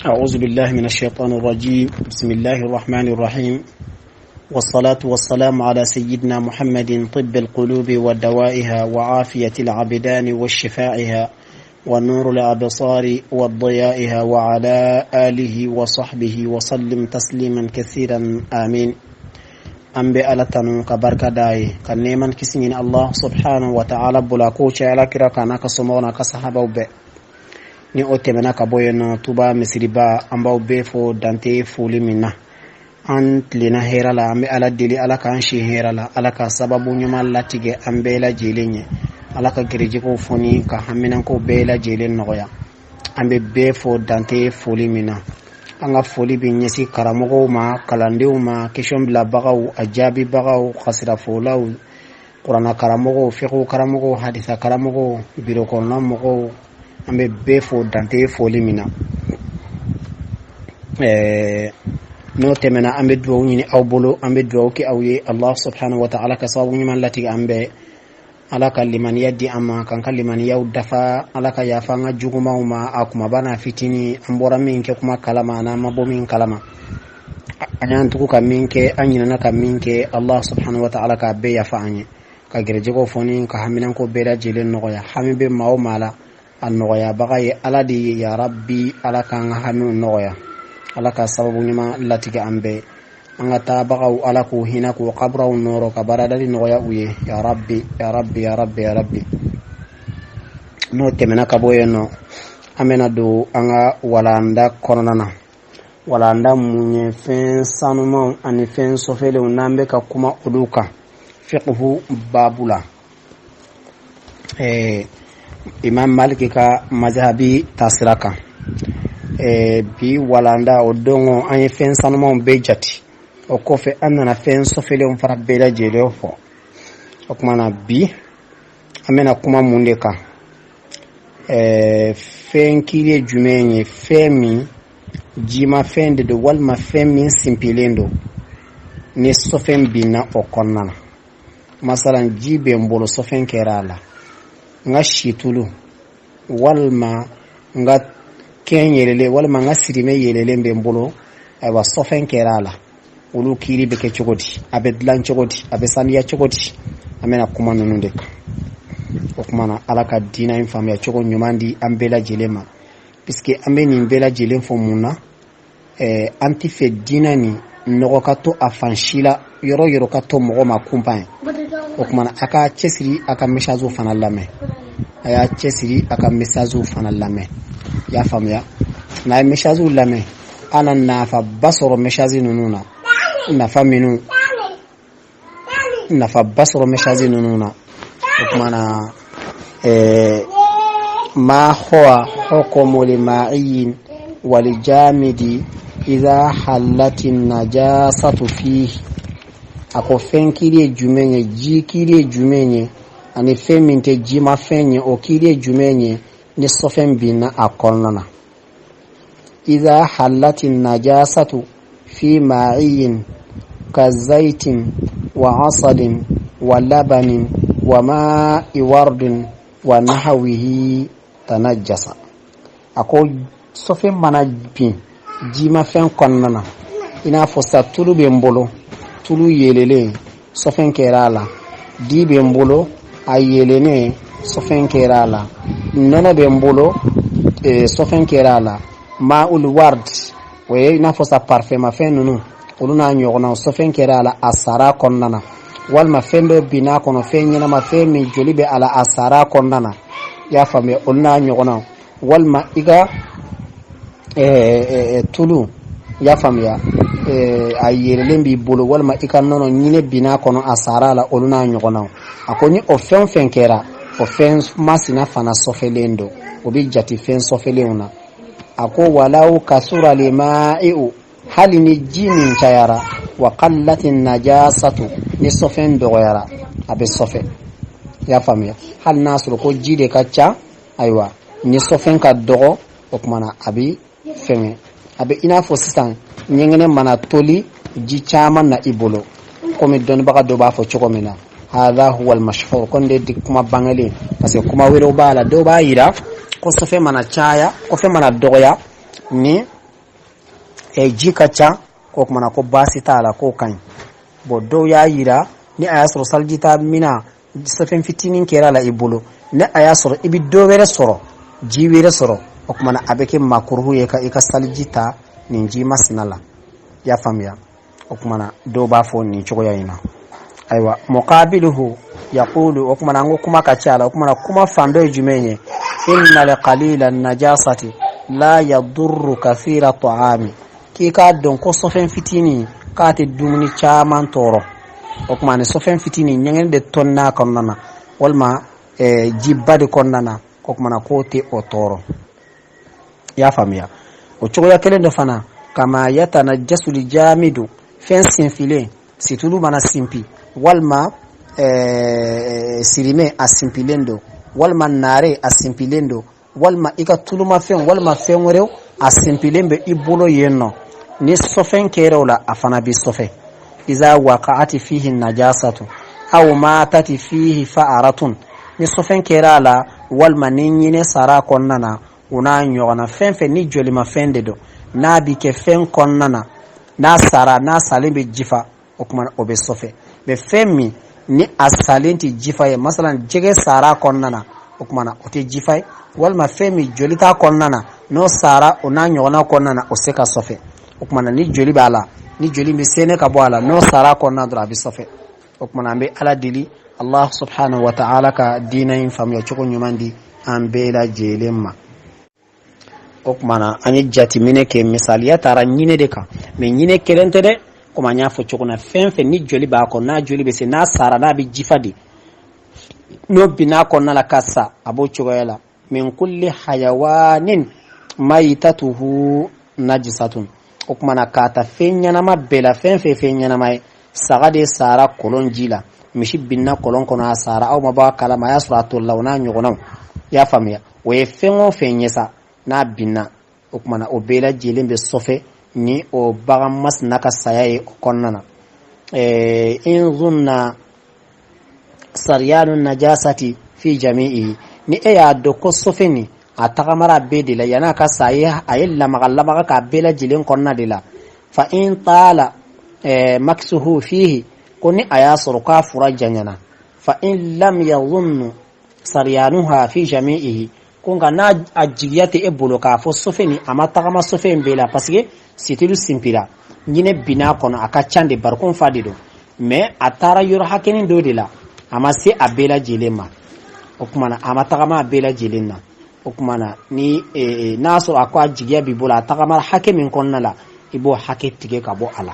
أعوذ بالله من الشيطان الرجيم. بسم الله الرحمن الرحيم، والصلاة والسلام على سيدنا محمد طب القلوب ودوائها وعافية العبدان وشفائها ونور الأبصار وضيائها، وعلى آله وصحبه وسلم تسليما كثيرا، آمين. An bɛ Ala tanu ka barika da ye, ka nɛɛma ni kisi ɲini Allah subhanahu wa ta'ala bolo, a k'o cɛ Ala kira kan n'a ka somɔgɔw n'a ka sahabaw bɛɛ. Ni o tɛmɛna ka bɔ yen nɔ, Tuba misiriba, an b'aw bɛɛ fo dante foli min na. An tilenna hɛrɛ la, an bɛ Ala deli, Ala k'an si hɛrɛ la, Ala ka sababu ɲuman latigɛ an bɛɛ lajɛlen ye, Ala ka gɛrɛjɛgɛw foni ka haminanko bɛɛ lajɛlen nɔgɔya. An bɛ bɛɛ fo dante foli min na. An ka foli bɛ ɲɛsin karamɔgɔw ma, kalandenw ma, question bilabagaw, a jaabibagaw, kasirafolaw, kuranna karamɔgɔw, fiqhu karamɔgɔw, hadisa karamɔgɔw, biro kɔnɔna mɔgɔw, an bɛ bɛɛ fo dante foli min na. N'o tɛmɛna, an bɛ dugawu ɲini aw bolo, an bɛ dugawu kɛ aw ye, Allah subhanahu wa ta'ala ka sababu ɲuman latigɛ an bɛɛ, Ala ka limaniya di an ma, k'an ka limaniyaw dafa, Ala ka yafa an ka jugumanw ma, a kumaba n'a fitinin, an bɔra min kɛ kuma kalama n'an ma bɔ min kalama, an y'an tugu ka min kɛ, an ɲinɛna ka min kɛ, Allah subhanahu wa ta'ala k'a bɛɛ yafa an ye, ka gɛrɛjɛgɛw fɔni, ka haminanko bɛɛ lajɛlen nɔgɔya. Hami bɛ maa o maa la, a nɔgɔyabaga ye Ala de ye. Ya Rabbi, Ala k'an ka hamiw nɔgɔya, Ala ka sababu ɲuman latigɛ an bɛɛ. An ka taabagaw, Ala k'u hinɛ, k'u kaburaw nɔrɔ, ka baradali nɔgɔya u ye. Ya Rabbi, ya Rabbi, ya Rabbi, ya Rabbi. N'o tɛmɛna ka bɔ yen nɔ, an bɛna don an ka walanda kɔnɔna na. Walanda mun ye? Fɛn sanumanw ani fɛn sɔfɛlenw, n'an bɛ ka kuma olu kan fiqhu baabu la, Imam Maliki ka mazhabi taasira kan. Bi walanda o don, an ye fɛn sanumanw bɛɛ jate, o kɔfɛ an nana fɛn sɔfɛlenw fana bɛɛ lajɛlen fɔ. O tuma na, bi an bɛna kuma mun de kan? Fɛn kiri ye jumɛn ye? Fɛn min jimafɛn de don walima fɛn min sinpilen don, ni sɔfɛn binna o kɔnɔna na, masalan ji bɛ n bolo, sɔfɛn kɛra a la, n ka situlu walima n ka kɛn yɛlɛlen walima n ka sirimɛ yɛlɛlen bɛ n bolo, ayiwa, sɔfɛn kɛra a la, olu kiiri bɛ kɛ cogo di? A bɛ dilan cogo di? A bɛ saniya cogo di? An bɛna kuma ninnu de kan. O tuma na, Ala ka diinɛ in faamuya cogo ɲuman di an bɛɛ lajɛlen ma, puisque an bɛ nin bɛɛ lajɛlen fɔ mun na? An tɛ fɛ diinɛ nin nɔgɔ ka to a fan si la, yɔrɔ yɔrɔ ka to mɔgɔ ma kunpan ye. O tuma na, a ka cɛsiri, a ka message fana lamɛn, a y'a cɛsiri, a ka message fana lamɛn. I y'a faamuya? N'a ye message lamɛn, an na nafaba sɔrɔ message ninnu na, nafa minnu, nafaba sɔrɔ message ninnu na. O tuma na, ma huwa hukumu lima'iyin walijamidi idha hallati najasatu fihi? A ko fɛn kiri ye jumɛn ye? Ji kiri ye jumɛn ye? Ani fɛn min tɛ jimafɛn ye, o kiri ye jumɛn ye ni sɔfɛn binna a kɔnɔna na? Idha hallati najasatu fi ma'iyin ka zaitin wa asalin wa labanin wa ma'i wardin wa nahawihi tanajjasa. A ko sɔfɛn mana bin jimafɛn kɔnɔna na, i n'a fɔ sa tulu bɛ n bolo, tulu yeelelen, sɔfɛn kɛra a la, di bɛ n bolo, a yeelennen, sɔfɛn kɛra a la, nɔnɔ bɛ n bolo, sɔfɛn kɛra a la, ma'ul ward, o ye i n'a fɔ sa parfumafɛn ninnu, olu n'a ɲɔgɔnnaw, sɔfɛn kɛra a la, a sara kɔnɔna na, walima fɛn dɔ binn'a kɔnɔ, fɛn ɲɛnama, fɛn min joli bɛ a la, a sara kɔnɔna na, i y'a faamuya, olu n'a ɲɔgɔnnaw, walima i ka tulu, i y'a faamuya, a yeelelen b'i bolo, walima i ka nɔnɔ ɲinɛ binn'a kɔnɔ, a sara la, olu n'a ɲɔgɔnnaw. A ko ni o fɛn o fɛn kɛra, o fɛn masina fana sɔfɛlen don, o bɛ jate fɛn sɔfɛlenw na. A ko walaw kasura lima'i'u, hali ni ji min cayara, wa qallati najasatu, ni sɔfɛn dɔgɔyara, a bɛ sɔfɛ. I y'a faamuya? Hali n'a sɔrɔ ko ji de ka ca, ayiwa, ni sɔfɛn ka dɔgɔ, o tuma na a bɛ fɛngɛ. A bɛ i n'a fɔ sisan ɲɛgɛnɛ mana toli ji caman na i bolo, komi dɔnnibaga dɔ b'a fɔ cogo min na, hadha huwa al-mashhur, ko de di kuma bangelen, parce que kuma wɛrɛw b'a la, dɔw b'a yira ko sɔfɛn mana caya, kɔfɛ mana dɔgɔya ni Ji ka ca, o kumana ko baasi t'a la, k'o ka ɲi. Bon, dɔw y'a yira ni a y'a sɔrɔ salijita mina sɔfɛn fitinin kɛra la i bolo, ni a y'a sɔrɔ i bɛ dɔ wɛrɛ sɔrɔ, ji wɛrɛ sɔrɔ, o kumana a bɛ kɛ makuruhu ye ka i ka saliji ta nin ji masina la. I y'a faamuya? O kumana dɔw b'a fɔ nin cogoya in na. Ayiwa, muqabiluhu yaqulu, o kumana an ko kuma ka ca la. O kumana kuma fan dɔ ye jumɛn ye? Inna qalila najasati la yadurru kathira ta'ami. K'i k'a dɔn ko sɔfɛn fitinin k'a tɛ dumuni caman tɔɔrɔ. O kuma ni sɔfɛn fitinin ɲɛgɛn de tɔnna kɔnɔna na, walima jiba de kɔnɔna na, o kumana k'o tɛ o tɔɔrɔ. I y'a faamuya? O cogoya kelen dɔ fana, kama yatanajjasul jamidu, fɛn sinfilen, situlu mana sinpi, walima sirimɛ a sinpilen don, walima naare a sinpilen don, walima i ka tulumafɛn walima fɛn wɛrɛw a sinpilen bɛ i bolo yen nɔ, ni sɔfɛn kɛra o la, a fana bɛ sɔfɛ. Iza waqa'ati fihi najasatu aw matati fihi fa'aratun, ni sɔfɛn kɛra a la, walima ni ɲinɛ sara a kɔnɔna na, o n'a ɲɔgɔnna fɛn fɛn ni jolimafɛn de don, n'a bɛ kɛ fɛn kɔnɔna na, n'a sara, n'a salen bɛ jifa, o tuma o bɛ sɔfɛ. Mɛ fɛn min ni a salen tɛ jifa ye, masalan jɛgɛ sara a kɔnɔna na, o tuma na o tɛ jifa ye, walima fɛn min joli t'a kɔnɔna na, n'o sara o n'a ɲɔgɔnna kɔnɔna na, o se ka sɔfɛ. O tuma na ni joli b'a la, ni joli bɛ sɛnɛ ka bɔ a la, n'o sara a kɔnɔna dɔrɔn, a bɛ sɔfɛ. O tuma na an bɛ Ala deli, Allah subhanahu wa ta'ala ka diinɛ in faamuya cogo ɲuman di an bɛɛ lajɛlen ma. O tuma na an ye jateminɛ kɛ, misaliya taara ɲinɛ de kan, mɛ ɲinɛ kelen tɛ dɛ. Komi an y'a fɔ cogo na, fɛn fɛn ni joli b'a kɔnɔ, n'a joli bɛ se, n'a sara, n'a bɛ jifa de, n'o binna kɔnɔna la ka sa, a b'o cogoya la. Min kulli hayawanin mayitatuhu najisatun. O tuma na k'a ta fɛn ɲɛnama bɛɛ la, fɛn fɛn fɛn ɲɛnama ye, saga de sara kɔlɔn ji la, misi binna kɔlɔn kɔnɔ, a sara, aw ma bɔ a kalama, a y'a sɔrɔ a tolila, o n'a ɲɔgɔnnaw. I y'a faamuya? O ye fɛn o fɛn ye sa, n'a binna, o tuma na o bɛɛ lajɛlen bɛ sɔfɛ ni o bagan masina ka saya ye o kɔnɔna na. In zunna sariyanu najasati fi jami'i, ni e y'a dɔn ko sɔfɛ nin a tagamara bɛɛ de la, yan'a ka sa, a ye lamaga lamaga k'a bɛɛ lajɛlen kɔnɔna de la. Fa in taala maksuhu fihi, ko ni a y'a sɔrɔ k'a fura janyana. Fa in lam yazunnu sariyanuha fi jami'ihi, ko nka n'a a jigiya tɛ e bolo k'a fɔ sɔfɛ nin a ma tagama sɔfɛ in bɛɛ la, parce que situlu sinpira, ɲinɛ binna kɔnɔ, a ka ca de, barikon fa de don, mais a taara yɔrɔ hakɛnin dɔ de la, a ma se a bɛɛ lajɛlen ma. O tuma na a ma tagama a bɛɛ lajɛlen na. O tuma na ni n'a sɔrɔ a ko a jigiya b'i bolo, a tagamara hakɛ min kɔnɔna la, i b'o hakɛ tigɛ ka bɔ a la.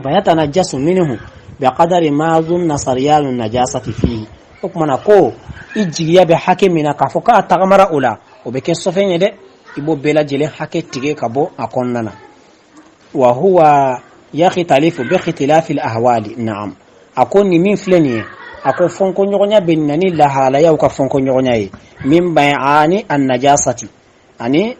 Fayatanajjasu minhu biqadari ma zunna sariyanu najasati fihi. O tuma na ko i jigiya bɛ hakɛ min na k'a fɔ k'a tagamara o la, o bɛ kɛ sɔfɛn ye dɛ, i b'o bɛɛ lajɛlen hakɛ tigɛ ka bɔ a kɔnɔna na. Wa huwa yakhtalifu bi ikhtilafi al-ahwali. Na'am, a ko nin min filɛ nin ye, a ko fɔnkɔɲɔgɔnya bɛ na ni lahalayaw ka fɔnkɔɲɔgɔnya ye, min bayani an najasati ani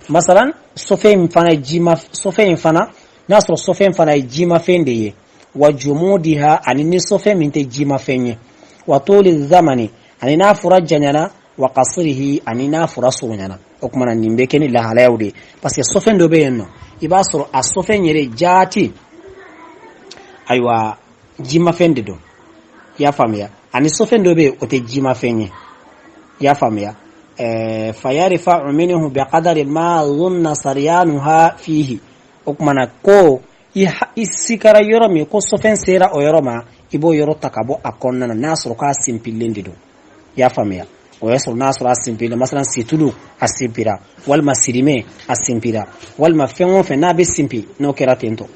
masalan sɔfɛn in fana jima, sɔfɛn in fana n'a sɔrɔ sɔfɛn fana ye jimafɛn de ye, wa jumudiha, ani ni sɔfɛn min tɛ jimafɛn ye, wa toli zamani, ani n'a fura janyana, wa qasrihi, ani n'a fura surunyana. O kumana nin bɛ kɛ ni lahalayaw de ye, parce que sɔfɛn dɔ bɛ yen nɔ, i b'a sɔrɔ a sɔfɛn yɛrɛ jaati, ayiwa, jimafɛn de don. I y'a faamuya? Ani sɔfɛn dɔ bɛ yen, o tɛ jimafɛn ye. I y'a faamuya? Fayarfa'u minhu biqadari ma zunna saryanuha fihi. O kumana ko i sikara yɔrɔ min ko sɔfɛn sera o yɔrɔ ma, i b'o yɔrɔ ta ka bɔ a kɔnɔna na, n'a sɔrɔ k'a sinpilen de don. I y'a faamuya? O y'a sɔrɔ n'a sɔrɔ a sinpilen, masalan situlu a sinpira, walima sirimɛ a sinpira, walima fɛn o fɛn n'a bɛ sinpi, n'o kɛra ten tɔ.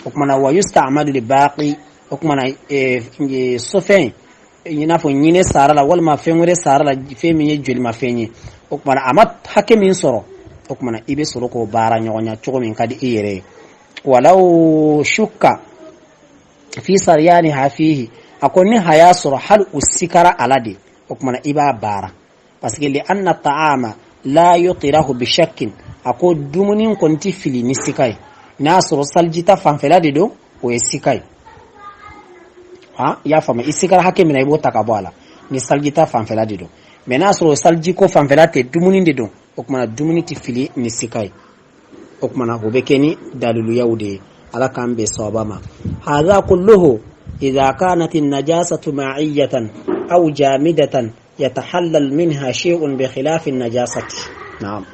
O kumana wa yusta'malu li baqi. O kumana sɔfɛn i n'a fɔ ɲinɛ sara la, walima fɛn wɛrɛ sara la, fɛn min ye jolimafɛn ye, o kumana a ma hakɛ min sɔrɔ, o kumana i bɛ sɔrɔ k'o baara ɲɔgɔnya cogo min ka di i yɛrɛ ye. Walaw shukka fi saryaniha fihi, a ko ni a y'a sɔrɔ hali u sikara a la de, o kumana i b'a baara, parce que li anna ta'ama la yutirahu bi shakkin, a ko dumuni kɔni tɛ fili ni sika ye. N'a sɔrɔ salijita fanfɛla de don, o ye sika ye. Ha, i y'a faamu? I sikara hakɛ min na, i b'o ta ka bɔ a la ni salijita fanfɛla de don. Mɛ n'a sɔrɔ salijiko fanfɛla tɛ, dumuni de don, o kumana dumuni tɛ fili ni sika ye. O kumana o bɛ kɛ ni daliluyaw de ye. Ala k'an bɛn sawaba ma. Hadha kulluhu idha kanat an-najasatu ma'iyatan aw jamidatan yatahallal minha shay'un bi khilafi an-najasati. Naam,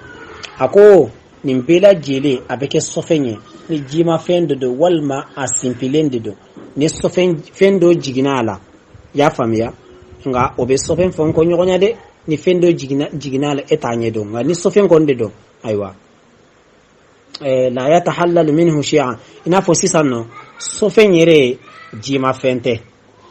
a ko nin bɛɛ lajɛlen a bɛ kɛ sɔfɛn ye ni jimafɛn de don walima a sinpilen de don, ni sɔfɛn fɛn dɔ jiginna a la. I y'a faamuya? Nka o bɛ sɔfɛn fɛn kɔ ɲɔgɔn ɲɛ dɛ. Ni fɛn dɔ jiginna a la, e t'a ɲɛ dɔn, nka ni sɔfɛn kɔni de don, ayiwa, la yatahallalu minhu shay'an. I n'a fɔ sisan nɔ, sɔfɛn yɛrɛ ye jimafɛn tɛ,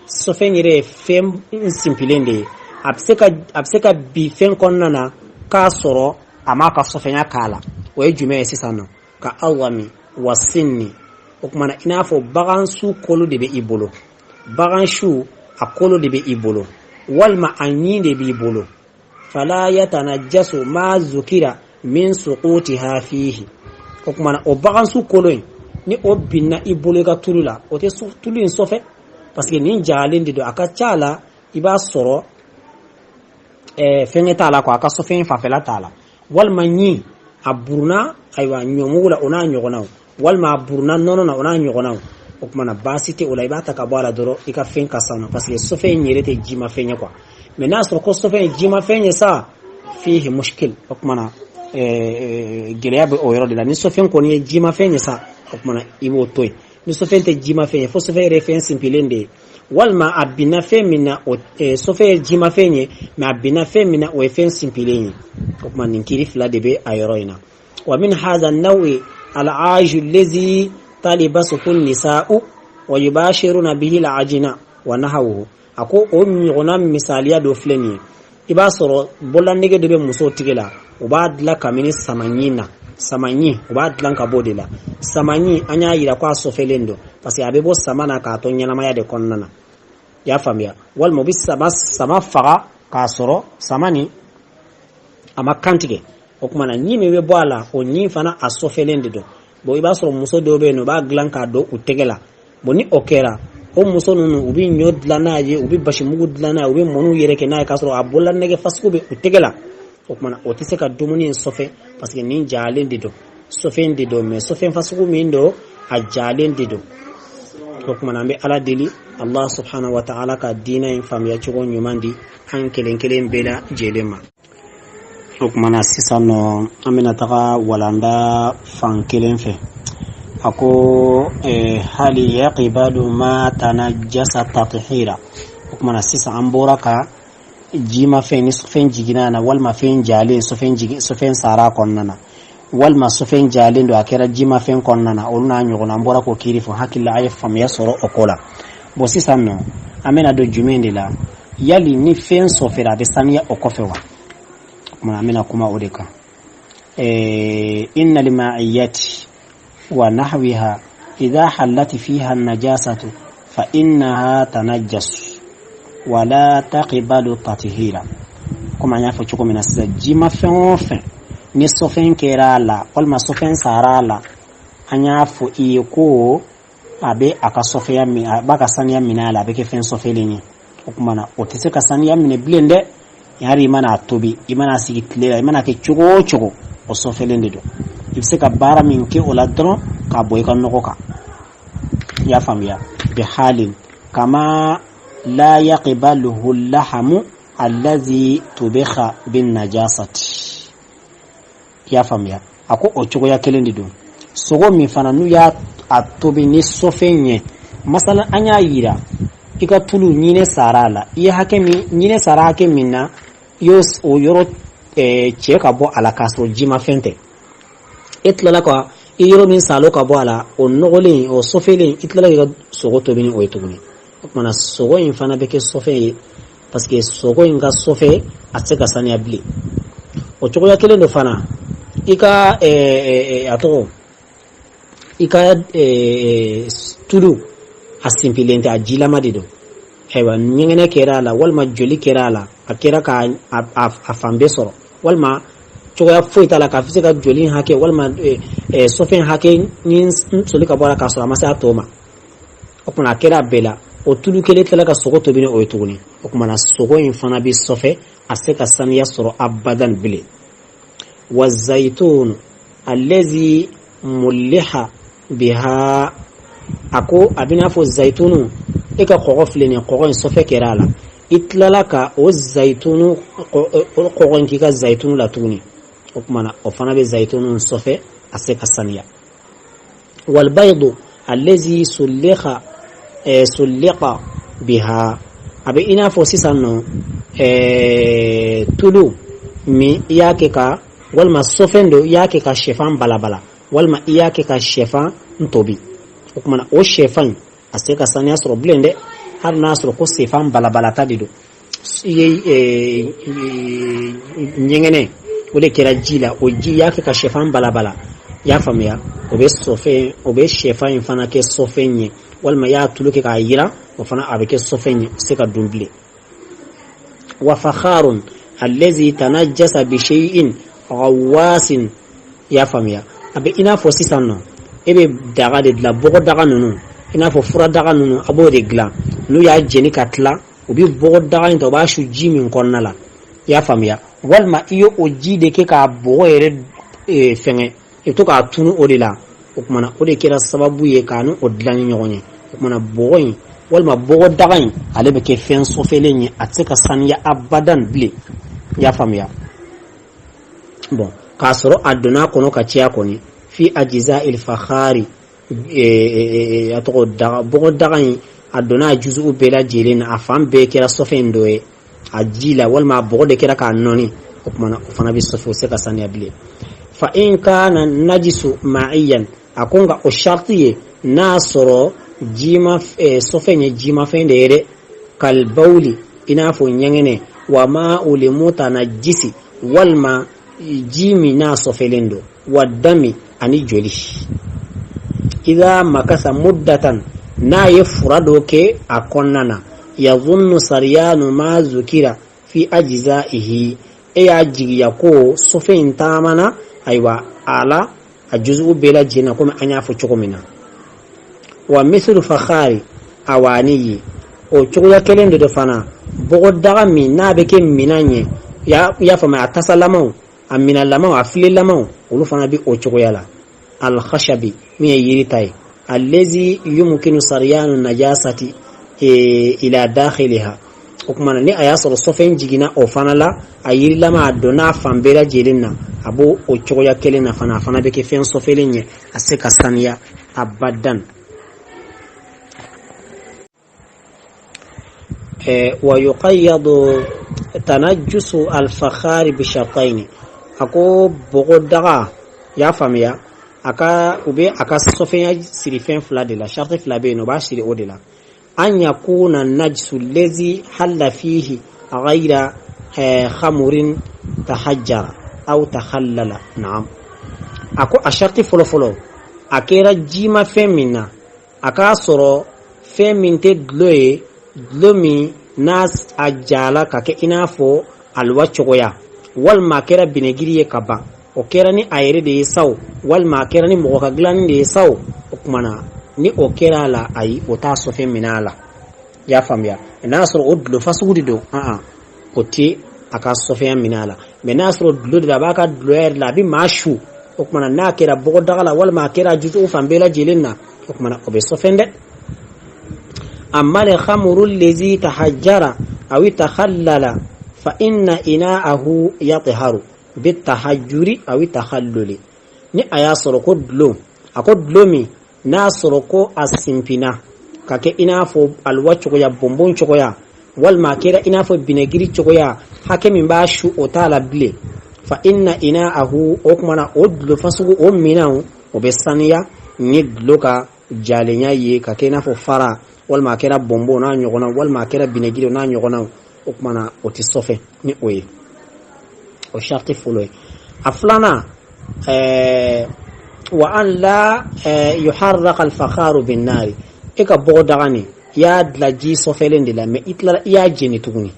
sɔfɛn yɛrɛ ye fɛn sinpilen de ye. A bɛ se ka bi fɛn kɔnɔna na k'a sɔrɔ a m'a ka sɔfɛnya k'a la. O ye jumɛn ye sisan nɔ? Ka awami wa sinni. O kumana, i n'a fɔ bagan su kolo de bɛ i bolo, bagan su a kolo de bɛ i bolo, walima a ɲin de b'i bolo. Fala yatanajjasu ma zukira min suqutiha fihi. O kumana, o bagan su kolo in, ni o binna i bolo i ka tulu la, o tɛ tulu in sɔfɛ, parce que nin jalen de don. A ka ca la, i b'a sɔrɔ fɛnkɛ t'a la quoi, a ka sɔfɛn fanfɛla t'a la. Walima ɲin a buruna, ayiwa, ɲɔmugu la, o n'a ɲɔgɔnnaw, walima a buruna nɔnɔ na, o n'a ɲɔgɔnnaw. O kumana, baasi tɛ o la, i b'a ta ka bɔ a la dɔrɔn, i ka fɛn ka sanu, parce que sɔfɛn in yɛrɛ tɛ jimafɛn ye quoi. Mais n'a sɔrɔ ko sɔfɛn ye jimafɛn ye sa, fihi mushkil. O kumana, gɛlɛya bɛ o yɔrɔ de la. Ni sɔfɛn kɔni ye jimafɛn ye sa, o kumana, i b'o to yen. Ni sɔfɛn tɛ jimafɛn ye, fo sɔfɛn yɛrɛ ye fɛn sinpilen de ye, walima a binna fɛn min na, o sɔfɛn ye jimafɛn ye, mais a binna fɛn min na, o ye fɛn sinpilen ye. O kuma, nin kiri fila de bɛ a yɔrɔ in na. Wa min hadha an-naw'i al-aaju allazi talibasuhu an-nisa'u wa yubashiruna bihi al-ajina wa nahawuhu. A ko o ɲɔgɔnna misaliya dɔ filɛ nin ye. I b'a sɔrɔ bololanɛgɛ dɔ bɛ musow tigɛ la, u b'a dilan kabini samaɲin na. Samaɲin, u b'a dilan ka bɔ o de la. Samaɲin, an y'a yira ko a sɔfɛlen don, parce que a bɛ bɔ sama na k'a to ɲɛnamaya de kɔnɔna na. I y'a faamuya? Walima u bɛ sama faga k'a sɔrɔ sama nin a ma kantigɛ. O kumana, ɲin min bɛ bɔ a la, o ɲin fana a sɔfɛlen de don. Bon, i b'a sɔrɔ muso dɔw bɛ yen nɔ, u b'a dilan k'a don u tɛgɛ la. Bon, ni o kɛra, o muso ninnu, u bɛ ɲɔ dilan n'a ye, u bɛ basimugu dilan n'a ye, u bɛ mɔniw yɛrɛ kɛ n'a ye, k'a sɔrɔ a bolola nɛgɛ fasugu bɛ u tɛgɛ la. O kumana, o tɛ se ka dumuni in sɔfɛ, parce que nin jalen de don, sɔfɛn de don, mais sɔfɛn fasugu min don, a jalen de don. O kumana, an bɛ Ala deli, Allah subhanahu wa ta'ala ka diinɛ in faamuya cogo ɲuman di an kelen kelen bɛɛ lajɛlen ma. O kumana, sisan nɔ, an bɛna taga walanda fan kelen fɛ. A ko hali yaqibalu ma tanajjasa tathira. O kumana, sisan an bɔra ka jimafɛn, ni fɛn jiginna na, walima fɛn jalen, sɔfɛn jigin, sɔfɛn sara kɔnɔna na, walima sɔfɛn jalen don, a kɛra jimafɛn kɔnɔna na, olu n'a ɲɔgɔnna, an bɔra k'o kiiri fɔ. Hakili a ye faamuya sɔrɔ o ko la. Bon, sisan nɔ, an bɛna don jumɛn de la? Yali ni fɛn sɔfɛra, a bɛ saniya o kɔfɛ wa? O kumana, an bɛna kuma o de kan. Inna lima'iyati wa nahwiha idha hallat fiha an-najasatu fa innaha tanajjasu wala taqbalu tathira. Komi an y'a fɔ cogo min na sisan, jimafɛn o fɛn, ni sɔfɛn kɛra a la, walima sɔfɛn sara a la, an y'a fɔ i ye ko a bɛ a ka sɔfɛya min, a b'a ka saniya minɛ a la, a bɛ kɛ fɛn sɔfɛlen ye. O tuma na, o tɛ se ka saniya minɛ bilen dɛ. Yari i mana a tobi, i mana sigi tile la, i mana kɛ cogo o cogo, o sɔfɛlen de don. I bɛ se ka baara min kɛ o la dɔrɔn, k'a bɔ i ka nɔgɔ kan. I y'a faamuya? Bi halin kama la yaqbaluhu lahamu allazi tubikha bin najasati. I y'a faamuya? A ko o cogoya kelen de don. Sogo min fana n'u y'a a tobi ni sɔfɛn ye, masala, an y'a yira i ka tulu ɲinɛ sara a la, i ye hakɛ min ɲinɛ sara, hakɛ min na i y'o o yɔrɔ cɛ ka bɔ a la, k'a sɔrɔ jimafɛn tɛ. E tilala ka i yɔrɔ min salo ka bɔ a la, o nɔgɔlen, o sɔfɛlen, i tilala k'i ka sogo tobi ni o ye tuguni. O kumana, sogo in fana bɛ kɛ sɔfɛ ye, parce que sogo in ka sɔfɛ, a tɛ se ka saniya bilen. O cogoya kelen don fana, i ka a tɔgɔ, i ka tulu a sinpilen tɛ, a jilama de don. Ayiwa, ɲɛgɛnɛ kɛra a la, walima joli kɛra a la, a kɛra ka a fan bɛɛ sɔrɔ, walima cogoya foyi t'a la k'a se ka joli hakɛ walima sɔfɛn hakɛ ni soli ka bɔ a la k'a sɔrɔ a ma se a tɔ ma. O kumana, a kɛra a bɛɛ la, o tulu kelen tilala ka sogo tobi ni o ye tuguni. O kumana, sogo in fana bɛ sɔfɛ, a se ka saniya sɔrɔ abadan bilen. Wa zaitun allazi mulliha biha. A ko a bɛna fɔ zayitunu, e ka kɔgɔ filɛ nin ye, kɔgɔ in sɔfɛ kɛra a la, i tilala ka o zayitunu kɔgɔ in k'i ka zayitunu la tuguni, o tuma na o fana bɛ zayitunu sɔfɛ, a se ka saniya. Walbaydu allazi sulliqa sulliqa biha, a bɛ i n'a fɔ sisan nɔ tulu min i y'a kɛ ka, walima sɔfɛn dɔ i y'a kɛ ka sɛfan balabala, walima i y'a kɛ ka sɛfan tobi, o tuma na o sɛfan in a se ka saniya sɔrɔ bilen dɛ, hali n'a sɔrɔ ko sɛfan balabalata de don. I ye ɲɛgɛnɛ o de kɛra ji la, o ji i y'a kɛ ka sɛfan balabala, i y'a faamuya, o bɛ sɔfɛn, o bɛ sɛfan in fana kɛ sɔfɛn ye, walima i y'a tulu kɛ k'a yiran, o fana a bɛ kɛ sɔfɛn ye, o se ka dun bilen. Wa fakharun allazi tanajjasa bi shay'in ghawwasin, i y'a faamuya, a bɛ i n'a fɔ sisan nɔ e bɛ daga de dilan, bɔgɔ daga ninnu, i n'a fɔ fura daga ninnu, a b'o de dilan. N'u y'a jeni ka tila, u bɛ bɔgɔ daga in ta, u b'a su ji min kɔnɔna la, i y'a faamuya, walima i ye o ji de kɛ k'a bɔgɔ yɛrɛ fɛngɛ, i bɛ to k'a tunu o de la, o tuma na o de kɛra sababu ye k'a ni o dilan ni ɲɔgɔn ye. O tuma na bɔgɔ in walima bɔgɔ daga in, ale bɛ kɛ fɛn sɔfɛlen ye, a tɛ se ka saniya abadan bilen, i y'a faamuya. Bon, k'a sɔrɔ a donna a kɔnɔ ka caya kɔni, fi ajiza il fakhari, a tɔgɔ daga, bɔgɔ daga in a donna a juzuw bɛɛ lajɛlen na, a fan bɛɛ kɛra sɔfɛn dɔ ye a ji la, walima a bɔgɔ de kɛra k'a nɔɔni, o tuma na o fana bɛ sɔfɛ, o se ka saniya bilen. Fa in kana najisu ma'iyan, a ko nka o sharti ye n'a sɔrɔ jima sɔfɛn ye jimafɛn de ye dɛ, kalbawli, i n'a fɔ ɲɛgɛnɛ, wa ma'u limutanajjisi, walima ji min n'a sɔfɛlen don, wa dami, ani joli. Idha makasa muddatan, n'a ye fura dɔ kɛ a kɔnɔna na, yazunnu sariyanu ma zukira fi ajzaihi, e y'a jigiya ko sɔfɛ in taamana, ayiwa, a la a juzugu bɛɛ lajɛlen na, komi an y'a fɔ cogo min na. Wa mithlu fakhari awaniyi, o cogoya kelen de fana, bɔgɔdaga min n'a bɛ kɛ minan ye, i y'a faamuya, a tasalamaw, a minalamaw, a filelamaw, olu fana bɛ o cogoya la. Alkhashabi, min ye yiri ta ye, allazi yumkinu sariyanu najasati ila dakhiliha, o tuma na ni a y'a sɔrɔ sɔfɛn jiginna o fana la, a yirilama a donna a fan bɛɛ lajɛlen na, a b'o o cogoya kelen na fana, a fana bɛ kɛ fɛn sɔfɛlen ye, a se ka saniya abadan. Wa yuqayyadu tanajjusu alfakhari bi shartayni, a ko bɔgɔdaga, y'a faamuya, a ka u bɛ a ka sɔfɛnya siri fɛn fila de la, sharti fila bɛ yen nɔ, u b'a siri o de la. An yakuna najsu lezi halla fihi ghayra khamurin tahajjara aw takhallala. Naam, a ko a sharti fɔlɔfɔlɔ, a kɛra jimafɛn min na, a k'a sɔrɔ fɛn min tɛ dulɔ ye, dulɔ min n'a a jala ka kɛ i n'a fɔ aluwa cogoya, walima a kɛra binɛgiri ye ka ban, o kɛra ni a yɛrɛ de ye saw, walima a kɛra ni mɔgɔ ka dilanni de ye saw, o tuma na ni o kɛra a la, ayi, o t'a sɔfɛn minɛ a la, i y'a faamuya. N'a sɔrɔ o dulɔ fasugu de don, an o tɛ a ka sɔfɛnya minɛ a la. Mɛ n'a sɔrɔ dulɔ de la, a b'a ka dulɔ yɛrɛ la, a bɛ maa su, o tuma na n'a kɛra bɔgɔdaga la, walima a kɛra jusugu fan bɛɛ lajɛlen na, o tuma na o bɛ sɔfɛn dɛ. Amma le khamuru lezi tahajjara aw takhallala fa inna ina'ahu yatharu bitahajjuri aw takhalluli, ni a y'a sɔrɔ ko dulon, a ko dulon min n'a sɔrɔ ko a sinpinna ka kɛ i n'a fɔ aluwa cogoya, bonbon cogoya, walima a kɛra i n'a fɔ binɛgiri cogoya, hakɛ min b'a su o t'a la bilen, fa inna ina'ahu, o tuma na o dulon fasugu, o minɛnw, o bɛ saniya ni dulon ka jalenya ye, ka kɛ i n'a fɔ fara, walima a kɛra bonbon n'a ɲɔgɔnna, walima a kɛra binɛgiri n'a ɲɔgɔnna, o tuma na o tɛ sɔfɛ ni o ye. O sariti fɔlɔ ye. A filanan, wa an la yuharraqa al-fakharu bin nari, e ka bɔgɔ daga nin i y'a dilan ji sɔfɛlen de la, mɛ i tilala i y'a jeni tuguni,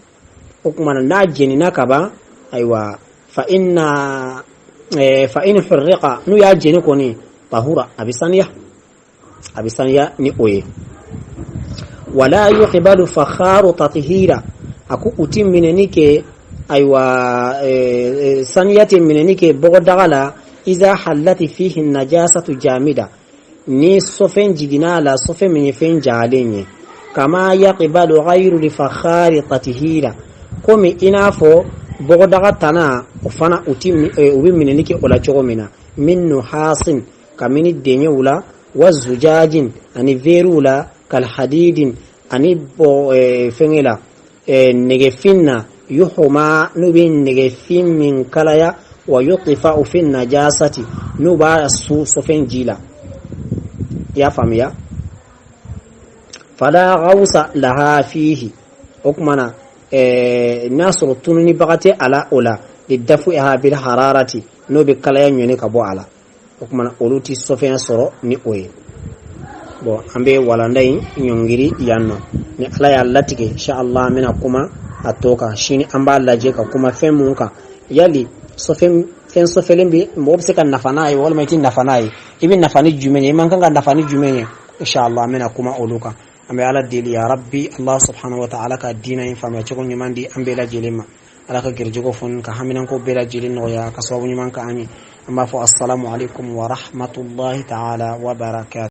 o tuma na n'a jenina ka ban, ayiwa, fa inna fa in hurriqa, n'u y'a jeni kɔni, tahura, a bɛ saniya, a bɛ saniya ni o ye. Wala yuqbalu fakharu tathira, a ko u ti minɛni kɛ, ayiwa, saniya tɛ minɛni kɛ bɔgɔdaga la, Iza hallati fihi najasatu jamida, ni sɔfɛn jiginna a la, sɔfɛn min ye fɛn jalen ye, kama yaqbalu ghayru lifakhari tathira, komi i n'a fɔ bɔgɔdaga tana, o fana u ti u bɛ minɛni kɛ o la cogo min na, min nuhasin, kamini deɲɛw la, wa zujajin, ani veriw la, kalhadidin, ani bɔ fɛngɛ la, nɛgɛfin na, yuhuma, n'u bɛ nɛgɛfin min kalaya, wa yutfa'u fi najasati, n'u b'a su sɔfɛn ji la. I y'a faamuya? Fala ghawsa laha fihi, o kuma na n'a sɔrɔ tununibaga tɛ a la, o la lidafu'iha bil hararati, n'o bɛ kalaya ɲɔni ka bɔ a la, o kuma na olu ti sɔfɛn sɔrɔ ni o ye. Bon, an bɛ walanda in ɲɔngiri yan nɔ. Ni Ala y'a latigɛ, inshallah, an bɛna kuma a tɔ kan sini. An b'a lajɛ ka kuma fɛn mun kan: yali sɔfɛn, fɛn sɔfɛlen bɛ, mɔgɔ bɛ se ka nafa n'a ye walima i tɛ nafa n'a ye? I bɛ nafa ni jumɛn ye? I man kan ka nafa ni jumɛn ye? Inshallah, an bɛna kuma olu kan. An bɛ Ala deli, ya Rabbi Allah subhanahu wa ta'ala, ka diinɛ in faamuya cogo ɲuman di an bɛɛ lajɛlen ma. Ala ka garijɛgɛ foni ka haminanko bɛɛ lajɛlen nɔgɔya, ka sababu ɲuman ka an ye. An b'a fɔ assalamu alaikum wa rahmatullahi ta'ala wa barakatuh.